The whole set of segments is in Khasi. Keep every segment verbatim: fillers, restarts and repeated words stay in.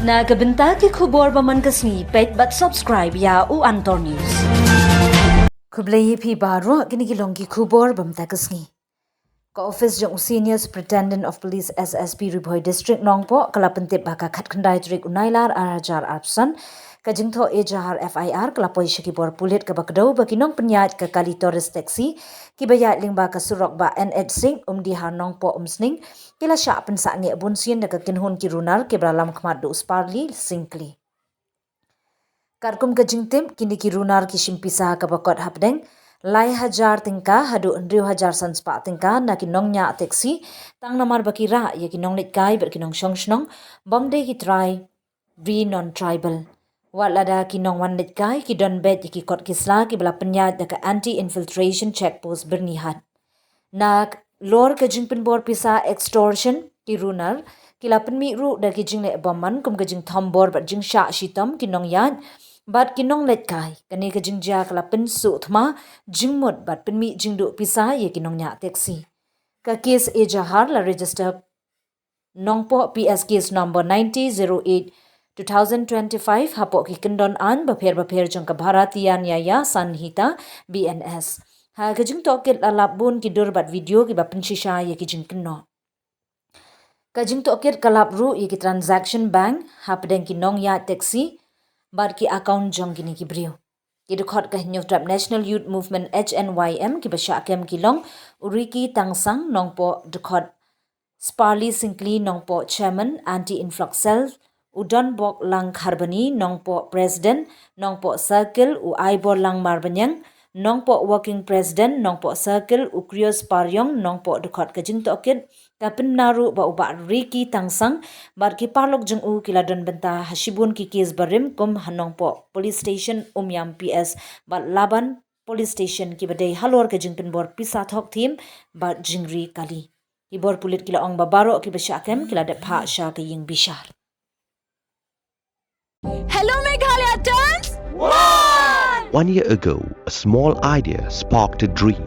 Na ka bynta ki khubor ba man ka sngi, peit bad subscribe ïa u Antor News. Khublei ïa phi baroh, kine ki long ki khubor ba mynta ka sngi. Ka ophis jong u Senior Superintendent of Police, S S P, Ri Bhoi District Nongpoh ka la pyntip ba ka khatkhyndai tarik u Nailar ar hajar arphew san, ka jingthoh ejahar F I R ka la poi sha ki bor pulit kaba kdew ba ki nongpynïaid ka Kali Tourist Taxi kiba ïaid lyngba ka surok ba N H six, Umdihar Nongpoh Umsning, ki la shah pynsangeh bunsien da ka kynhun ki runar kiba la lam khmat da u Sparly Syngkli. Katkum ka jingtip, kine ki runar ki shim pisa kaba kot hapdeng lai hajar tyngka haduh hynriew hajar san spah tyngka na ki nongñiah taxi, tang namar ba ki rah ïa ki nongleit kai bad ki nongshong shnong bym dei ki trai ri non-tribal. Wat lada ki nongwan leit kai ki don beit ïa ki kot ki sla kiba la pynïaid da ka Anti Infiltration Check Post Byrnihat. Na lor ka jingpynbor pisa extortion, ki runar ki la pynmih ruh da ki jingleh bymman kum ka jingthombor bad jingshah shitom ki nongïaid bad ki nongleit kai. Kane ka jingjia ka la pynsuh thma jingmut bad pynmih jingduh pisa ïa ki nongñiah taxi. Ka kes ejahar la register Nongpoh P S case number ninety zero eight two thousand twenty-five hapoh ki kyndon aiñ bapher bapher jong ka Bharatiya Nyaya Sanhita, B N S. Ha ka jingtohkit la lap bun ki dur bad video kiba pynshisha ïa ki jingkynnoh. Ka jingtohkit ka lap ruh ïa ki transaction bank hapdeng ki nongïaid taxi bad ki account jong kine ki briew. Ki dkhot ka Hynñiewtrep National Youth Movement, H N Y M, kiba shah kem ki long u Ricky Tangsang, Nongpoh dkhot, Sparly Syngkli, Nongpoh, Chairman Anti Influx Cell, u Donbok Lang Kharbani, Nongpoh President, Nongpoh Circle, u Aibor Lang Marbaniang, Nongpoh Working President, Nongpoh Circle, u Krios Pariong, Nongpoh dkhot. Ka jingtohkit ka pynbna ruh ba u Bah Ricky Tangsang bad ki paralok jong u ki la don bynta ha shibun ki kes barim kum ha Nongpoh Police Station, Umiam P S bad Laban Police Station kiba dei halor ka jingpynbor pisa thok thim bad jingri kali. Ki bor pulit ki la ong ba baroh kiba shah kem ki la dep phah sha ka ïing bishar. Hello Meghalaya turns one! One year ago, a small idea sparked a dream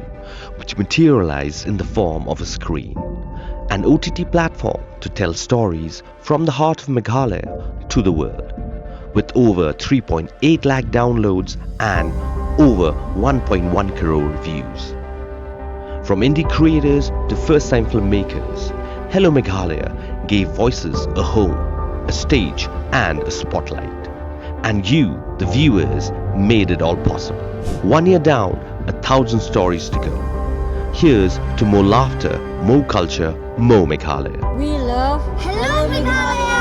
which materialized in the form of a screen, an O T T platform to tell stories from the heart of Meghalaya to the world, with over three point eight lakh downloads and over one point one crore views. From indie creators to first time filmmakers, Hello Meghalaya gave voices a home, a stage, and a spotlight. And you, the viewers, made it all possible. One year down, a thousand stories to go. Here's to more laughter, more culture, more Meghalaya. We love Hello Meghalaya!